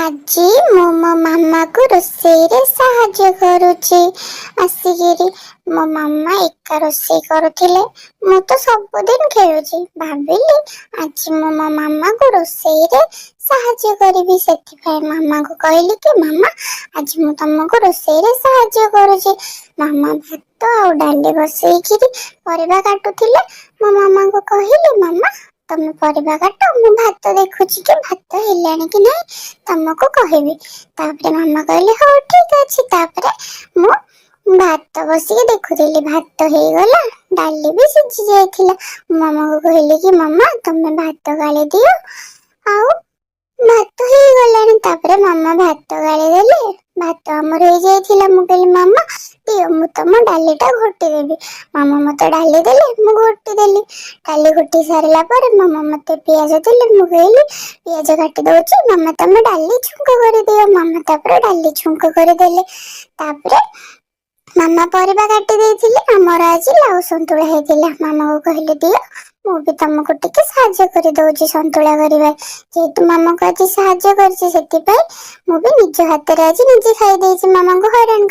ଆଜି ମୁଁ ମୋ ମାମାକୁ ରୋଷେଇରେ ସାହାଯ୍ୟ କରୁଛି ଆସିକିରି। ମୋ ମାମା ଏକା ରୋଷେଇ କରୁଥିଲେ, ମୁଁ ତ ସବୁଦିନ ଖେଳୁଛି। ଭାବିଲି ଆଜି ମୁଁ ମୋ ମାମାକୁ ରୋଷେଇରେ ସାହାଯ୍ୟ କରିବି। ସେଥିପାଇଁ ମାମାକୁ କହିଲି କି, "ମାମା, ଆଜି ମୁଁ ତମକୁ ରୋଷେଇରେ ସାହାଯ୍ୟ କରୁଛି।" ମାମା ଭାତ ଆଉ ଡାଲି ବସେଇକିରି ପରିବା କାଟୁଥିଲେ। ମୋ ମାମାଙ୍କୁ କହିଲି, "ମାମା, ତମେ ପରିବା କାଟ, ମୁଁ ଭାତ ଦେଖୁଛି କି ଭାତ ହେଲାଣି କି ନାହିଁ, ତମକୁ କହିବି।" ତାପରେ ମାମା କହିଲେ, "ହଉ, ଠିକ ଅଛି।" ତାପରେ ମୁଁ ଭାତ ବସିକି ଦେଖୁଥିଲି। ଭାତ ହେଇଗଲା, ଡାଲି ବି ସିଝି ଯାଇଥିଲା। ମାମାକୁ କହିଲି କି, "ମାମା, ତମେ ଭାତ ଗାଳି ଦିଅ ଆଉ ଭାତ ହେଇଗଲାଣି।" ତାପରେ ମାମା ଭାତ ଗାଳି ଦେଲେ। ଭାତ ଆମର ହେଇଯାଇଥିଲା। ମୁଁ କହିଲି, "ମାମା, ଦିଅ, ମୁଁ ତମ ଡାଲିଟା ଘୋଟି ଦେବି।" ମାମା ମତେ ଡାଲି ଦେଲେ, ମୁଁ ଘୋଟି ଦେଲି। ଡାଲି ଘୋଟି ସାରିଲା ପରେ ମାମା ମତେ ପିଆଜ ଦେଲେ। ମୁଁ କହିଲି, "ପିଆଜ କାଟି ଦଉଛି ମାମା, ତମେ ଡାଲି ଛୁଙ୍କ କରିଦିଅ।" ମାମା ତାପରେ ଡାଲି ଛୁଙ୍କ କରିଦେଲେ। ତାପରେ ମାମା ପରିବା କାଟି ଦେଇଥିଲେ। ଆମର ଆଜି ଲାଉ ସନ୍ତୁଳା ହେଇଥିଲା। ମାମାକୁ କହିଲି, "ଦିଅ, ମୁଁ ବି ତମକୁ ଟିକେ ସାହାଯ୍ୟ କରିଦଉଛି ସନ୍ତୁଳା କରିବା।" ଯେହେତୁ ମାମାକୁ ଆଜି ସାହାଯ୍ୟ କରିଛି, ସେଥିପାଇଁ ମୁଁ ବି ନିଜ ହାତରେ ଆଜି ନିଜେ ଖାଇ ଦେଇଛି। ମାମାଙ୍କୁ ହଇରାଣ